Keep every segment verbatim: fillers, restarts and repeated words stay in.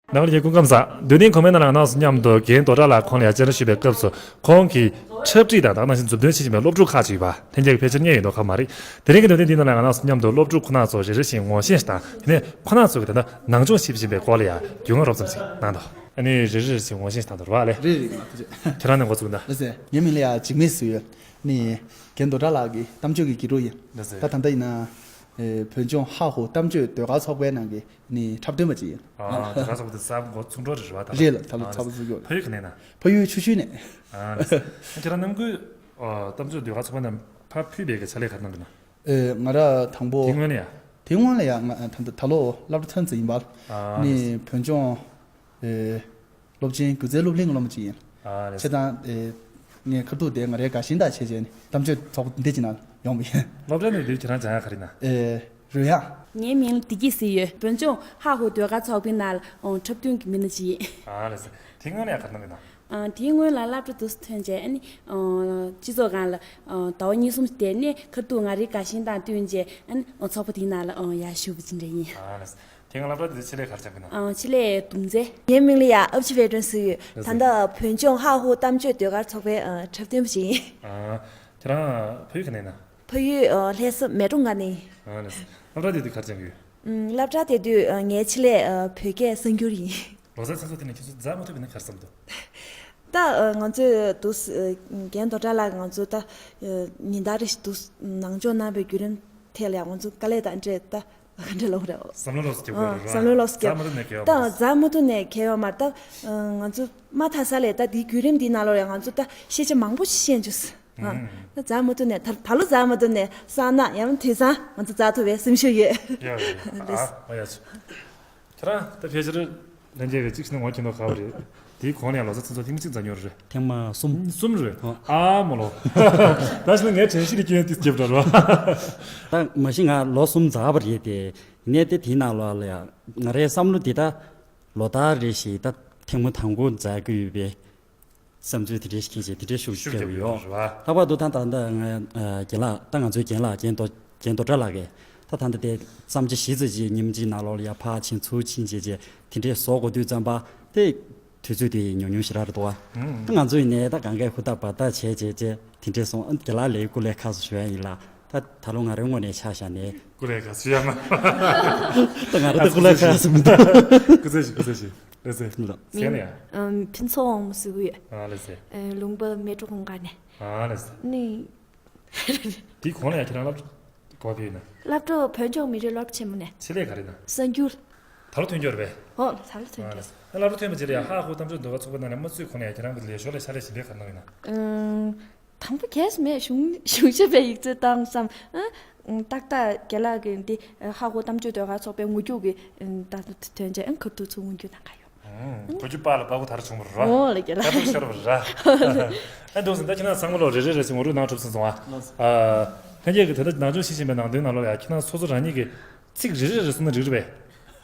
ནང་ལ་ཡི་སྐུ་ཁམས་བཟང་། འདུག་སྟེ་ཁོ་མའི་ནང་ལ་ང་རང་ཚོ་མཉམ་དུ་རྒན་རྡོ་གྲགས་ལགས་ཁོང་ལ་ཡ་བཅར་འདྲི་ཞུས་པའི་སྐབས་སུ་ཁོང་གིས་འཁྲབ་ཁྲིད་དང་དེ་ནང་བཞིན་མཛུབ་སྟོན་བྱེད་བཞིན་པའི་སློབ་ཕྲུག་ཁག་ཅིག་ཡོད་པ་ལྷན་རྒྱས་ཀྱིས་ཕལ་ཆེར་རྙེད་ཡོད་མདོག་ཁ་མ་རེད། དེ་རིང་གི་འདུག་སྟེ་འདི་ནང་ལ་ང་རང་ཚོ་མཉམ་དུ་སློབ་ཕྲུག་ཁོ་ན་ཚོ་རེ་རེ་བཞིན་ངོ་ཤེས་དང་དེ་ནས་ཁོ་ན་ཚོ་གི་ད་ལྟ་ནང་སྦྱོང་བྱེད་བཞིན་པའི་སྐོར་ལ་ཡ་རྒྱུས་མངའ་རོབ་ཙམ་ཞིག་གནང་དང་། ཨ་ནི་རེ་རེ་རེ་བཞིན་ངོ་ཤེས་དང་དུ་རུ་བ་ལས། རེད་རེད། ང་ཐུགས་རྗེ་ཆེ། ཁྱེད་རང་ནས་འགོ་ཚུགས་ན། ལགས་སེ། ངའི་མིང་ལ་ཡ་འཇིགས་མེད་ཟེར་ཡོད། ནི། རྒན་རྡོ་གྲགས་ལགས་ཀྱི་གཏམ་བརྗོད་ཀྱི་དགེ་ཕྲུག་ཡིན། ལགས་སེ། ད་ད་ལྟ་ཡིན་ན། ཨེ། བོད་ལྗོངས་ཧ་ཧུ་གཏམ་བརྗོད་ཟློས་གར་ཚོགས་པའི་ནང་གི་ནི་འཁྲབ་སྟོན་པ་ཅིག་ཡིན། ཨ། ཟློས་གར་ཚོགས་པ་དེ་གསར་འགོ་ཚུགས་འགྲོ་རེད་བ་ད། རེད་ལགས། ད་ལོ་ཨ། ཚགས་པར་ཚུགས་ཡོད། ཕ་ཡུལ་ག་ནས་ན། ཕ་ཡུལ་ཆུ་ཤུར་ནས། ཨ། ལགས་སེ། ཁྱེད་རང་ནམ་རྒྱུན། ཨ། གཏམ་བརྗོད་ཟློས་གར་ཚོགས་པ་ནང་ཕར་ཕུད་པའི་གི་ཕྱག་ལས་ག་རེ་གནང་གི་ན། ཨེ། ང་ར་དང་པོ། དེ་སྔོན་ལ་ཡ། དེ་སྔོན་ལ་ཡ་ང་ད་ད་ལོ་སློབ་གྲྭ་ཐོན་ཙམ་ཡིན་པ། ཨ། ནི་བོད་ལྗོངས། ཨེ། སློབ་ཆེན་སྒྱུ་རྩལ་སློབ་གླིང་གི་སློབ་མ་ཅིག་ཡིན། ཨ་ལས། བྱས་ཙང་། ཨེ། ངས་ཁ་ཐུག་དེ་ང་རའི་དགའ་ཞེན་དག་བྱས་བྱས་ནས་གཏམ་བརྗོད་ཚོགས་པ་འདི་ཅིག་ནང་ཡོང་བ་ཡིན། སློབ་གྲྭ་ནས་དུས་ཁྱེད་རང་སྦྱང་ཡག་ག་རེ་ན། ཨེ། རོལ་དབྱངས། ངའི་མིང་བདེ་སྐྱིད་ཟེར་ཡོད། བོད་ལྗོངས་ཧ་ཧུ་ཟློས་གར་ཚོགས་པའི་ནང་ལ་འཁྲབ་སྟོན་གྱི་མི་སྣ་ཅིག་ཡིན། ཨ་ལས། དེ་སྔོན་ལ་ཡང་ག་རེ་གནང་གི་ན། ཨ། དེའི་སྔོན་ལ་སློབ་གྲྭ་དུ་ཐོན་རྗེས་ཨ་ནི། ཨ། སྤྱི་ཚོགས་སྒང་ལ། ཨ། ཟླ་བ་གཉིས་གསུམ་བསྡད་ནས་ཁ་ཐུག་ང་རའི་དགའ་ཞེན་དང་བསྟུན་རྗེས་ཨ་ནི་ཚོགས་པ་དེའི་ནང་ལ་ཡར་ཞུགས་པ་ཅིག་འདྲ་ཡིན། ཨ་ལས། དེ་སྔ་སློབ་གྲྭ་དེ་ཆེད་ལས་ག་རེ་སྦྱངས་པ་ཡིན་ན། ཨ། ཆེད་ལས་དུམ་རྩེ། ངའི་མིང་ལ་ཡ་ཨབ་ཆི་ཝེ་ཀྲན་ཟེར་ཡོད། ད་ལྟ་བོད་ལྗོངས་ཧ་ཧུ་གཏམ་བརྗོད་ཟློས་གར་ཚོགས་པའི་ཨ། འཁྲབ་སྟོན་པ་ཞིག་ཡིན། ཨ། ཁྱེད་རང་ཕ་ཡུལ་ག་ནས་ཡིན་ན། ཕ་ཡུལ་ཨ། ལྷ་ས་མལ་གྲོ་འགག་ནས་ཡིན། ཨ་ལས། སློབ་གྲྭ་དེ་དུས་ག་རེ་སྦྱངས་ཀྱི་ཡོད། ཨུམ། སློབ་གྲྭ་དེ་དུས་ཨ། ངའི་ཆེད་ལས་ཨ། བོད་སྐད་གསར་འགྱུར་ཡིན། ལོ་གསར་ཚེས་གསུམ་དེ་ནས་ཁྱེད་ཚོ་མཛའ་མོ་ཐུག་པ་ཡིན་ན་ག་རེ་བསམ་འདུག་ད་ཨ། ང་ཚོས་དུས་ཨ། རྒན་རྡོ་གྲགས་ལགས་ང་ཚོ་ད་ཨ། ཉིན་ལྟར་རེ་བཞིན་དུ་ནང་སྦྱོང་གནང་བའི་བརྒྱུད་རིམ་ཐད་ལ་ཡང་ང་ཚོ་དཀའ་ལས་དང་འབྲེལ་ད་ག་འདྲ་ལབ་རེད། བསམ་བློ་ལོགས་སུ་རྒྱག་དགོས་རེད། བསམ་བློ་ལོགས་སུ་རྒྱག་དགོས། མཛའ་མོ་ཐུག་ནས་གལ་ཡོད་མ་རེད། ད་མཛའ་མོ་ཐུག་ནས་གལ་ཡོད་མ་རེད། ད་ང་ཚོ་མ་མཐའ་ས་ལས་ད་དེའི་བརྒྱུད་རིམ་འདིའི་ནང་ལོགས་ཡང་ང་ཚོ་ད་ཤེས་བྱ་མང་པོ་ཞིག་ཤེས་འཇུག་ཨ། ད་མཛའ་མོ་ཐུག་ནས་ད་ད་ལོ་མཛའ་མོ་ཐུག་ནས་སང་ན་ཡང་དུས་སང་ང་ཚོ་མཛའ་ཐུག་པའི་སེམས་ཤུགས་ཡོད། ཡ་ཡ། ཨ། ཨ་ཡ་ཆུ། ཁྱེད་རང་ད་ཕལ་ཆེར་ལྷན་རྒྱས་ཀྱི་གཅིག་ཤི་ན་ངོ་མཁྱེན་མདོག་ཁ་པོ་རེད། དེའི་གོང་ནས་ལོ་གསར་ཚེས་གསུམ་ཐེངས་མ་གཅིག་མཛའ་མྱོང་རེད། ཐེངས་མ་གསུམ། གསུམ་རེད། ཨོ། ཨ་མོ་ལོ། ད་ཕྱི་ལ་ངའི་དྲན་ཤེས་ལ་སྐྱོན་ཏིས་རྒྱབ་འདྲ་རོ། ད་མ་གཞི་ང་ལོ་གསུམ་མཛའ་བ་རེད་དེ། ནས་དེ་དེའི་ནང་ལོགས་ལ་ཡ་ང་རའི་བསམ་བློ་དེ་ད་ལོ་ལྟར་རེ་བཞིན་ད་ཐེངས་མ་དང་པོ་མཛའ་གི་ཡོད་པའི་བསམ་ཚུལ་དེ་འདྲའི་ཞིག་སྐྱེས་རྗེས་དེ་འདྲའི་ཤུགས་ཆེ་རྒྱབ་ཡོད་རེད་བ། ལྷག་པར་དུ་ད་ད་ལྟ་ང་རྒན་ལགས་ད་ང་ཚོའི་རྒན་ལགས་རྒན་རྡོ་རྒན་རྡོ་གྲགས་ལགས་ཀྱིས་ད་ད་ལྟ་དེ་བརྩམས་ཆོས་གཞི་རྩ་ཅིག་ཉིན་གཅིག་ནང་ལོགས་ལ་ཡ་ཕར་ཕྱིན་ཚུར་ཕྱིན་བྱས་རྗེས་དེ་འདྲའི་བཟོ་དགོས་དུས་ཙམ་པ་དེ་དུས་ཚོད་དེ་ཉུང་ཉུང་ཞེ་དྲག་རེད་འདུག་བ། ད་ང་ཚོ་ཡིན་ནའི་ད་གང་གའི་ཧུར་ཐག་འབད་ཐག་བྱས་བྱས་བྱས་དེ་འདྲའི་སོང་ཨ། རྒན་ལགས་ལ་སྐུ་ལས་ཁག་སོ་ཞུ་ཡ་ཡིན་ལ། ད་ད་ལོ་ང་རའི་ངོས་ནས་ཆ་བཞག་ནས། སྐུ་ལས་ཁག་སོ་ཞུ་ཡ་མ། ད་ང་ར་ད་སྐུ་ལས་ཁག་སོ་མི་འདུག་སྐུ་ཚེ་ཞིག་སྐུ་ཚེ་ཞིག་ལགས་སེ། ལགས། མཚན་ལ་ཡ། ཨམ། ཕུན་ཚོགས་དབང་མོ་ཟེར་གི་ཡོད། ཨ་ལགས་སེ། ཨེ། ལུང་པ་མལ་གྲོ་གུང་དཀར་ནས། ཨ་ལགས་སེ། ནི། དེའི་གོང་ལ་ཡ་ཁྱེད་རང་སློབ་གྲྭ་ག་པར་ཕེབས་ཡོད་ན། སློབ་གྲྭ་བོད་ལྗོངས་མི་རིགས་སློབ་གྲྭ་ཆེན་མོ་ནས། ཆེད་ལས་ག་རེ་ན། གསར་འགྱུར། ད་ལོ་ཐོན་རྒྱུ་རེད་པས། ཨོ། ད་ལོ་ཐོན་རྒྱུ་རེད། ཨ་ལགས་སེ། སློབ་གྲྭ་ཐོན་པའི་རྗེས་ལ་ཡ་ཧ་ཧུ་གཏམ་བརྗོད་ཟློས་གར་ཚོགས་པའི་ནང་ནས་མ་རྩོད་གོང་ལ་ཡ་ཁྱེད་རང་གི་ལས་ཞོར་ལ་ཕྱག་ལས་གཞན་པ་ག་རེ་གནང་ཡོད་ན། ཨང་། དང་པོ་གལ་མེད་གཞུང་གཞུང་ཞབས་པའི་ཡིག་ཚད་བཏང་བསམ། ཨང་། ཏག་ཏག་རྒན་ལགས་ཀྱིས་འདི་ཧ་ཧོ་གཏམ་བརྗོད་ཟློས་གར་ཚོགས་པའི་ངོ་རྒྱུགས་ཀྱི་ད་ལྟ་དོན་ཆེན་ཨང་ཁ་ཐུག་ཚུར་ངོ་རྒྱུགས་གནང་ག་ཡོད། ཨང་། གོ་རྒྱུ་པཱ་ལ་པཱ་ཁུ་དར་བྱུང་བ་ར། ཨོ་ལ་རྒན་ལགས། ད་ཐུག་ཤར་བ་ར། ཨ་འདུག་སེ་ད་ཁྱེད་རང་ཚང་མ་ལོ་རེ་རེ་རེ་ཟིན་ངོ་རུ་ནང་གྲུབ་སོང་སོང་ཨ། ལྷན་རྒྱས་ཀྱིས་ད་ལྟ་ནང་སྦྱོང་བྱེད་བཞིན་པའི་ནང་དོན་ནང་ལོགས་ལ་ཡ་ཁྱེད་རང་སོ་སོ་རང་ཉིད་ཀྱིས་ཚིག་རེ་རེ་རེ་གསུངས་ན་འགྲིག་རེད་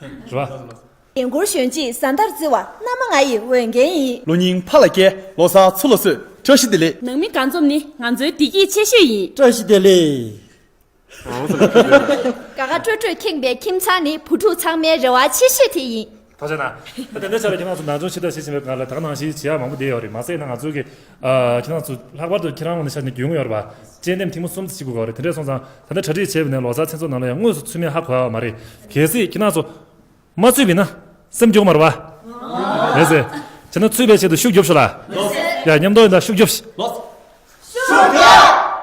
པས། རེད་པ། ལན་འགུལ་ཞོན་རྗེས་བཟའ་ཟླར་བརྩི་བ་མནའ་མ་ང་ཡི་འོས་འགན་ཡིན། ལོ་རྙིང་ཕ་ལ་སྐྱེལ། ལོ་གསར་ཚུར་ལ་གསོལ། བཀྲ་ཤིས་བདེ་ལེགས། ནང་མི་དགའ་འཛོམས་ནི་ང་ཚོའི་བདེ་སྐྱིད་ཆེ་ཤོས་ཡིན། བཀྲ་ཤིས་བདེ་ལེགས། དགའ་དགའ་སྤྲོ་སྤྲོས་ཁེངས་པའི་ཁྱིམ་ཚང་ནི་བུ་ཕྲུག་ཚང་མའི་རེ་བ་ཆེ་ཤོས་དེ་ཡིན། ཐུགས་རྗེ་གནང་། ད་དེ་འདྲ་ཆགས་ལ་ཁྱེད་རང་ཚོ་ནང་སྦྱོང་ཕྱི་དྲགས་བྱེད་བཞིན་པའི་སྒང་ལ་ད་ག་ནང་བཞིན་བྱེད་ཡག་མང་པོ་བསྡད་ཡོད་རེད། མ་ཟད་ན་ང་ཚོ་གི་ཨ་ཁྱེད་རང་ཚོ་ལྷག་པར་དུ་ཁྱེད་རང་ངོས་ནས་ཆ་ནས་རྒྱུས་མངའ་ཡོད་རེད་པ། དཔྱད་འདེམས་ཐེངས་མ་གསུམ་ཙམ་བྱེད་དགོས་ཀྱི་རེད། དེ་འདྲས་སོང་ཙང་ད་ལྟ་གྲ་སྒྲིག་བྱས་པ་ནས་ལོ་གསར་མཚན་ཚོགས་ནང་ལ་ཡང་དངོས་སུ་ཚུད་མིན་ཧ་གོ་ཡ་མ་རེད། གལ་སྲིད་ཁྱེད་རང་ཚོ་མ་ཚུད་པ་ཡིན་ན་སེམས་སྐྱོ་གི་མ་རེད་པ། ལགས་སེ། བྱས་ན་ཚུད་པའི་ཆེད་དུ་ཤུགས་རྒྱོབ་ཤོག་ལ། ཡ་མཉམ་དུ་ཡིན་ད་ཤུགས་རྒྱོབ་ཤིག་ཤུགས་རྒྱོབ།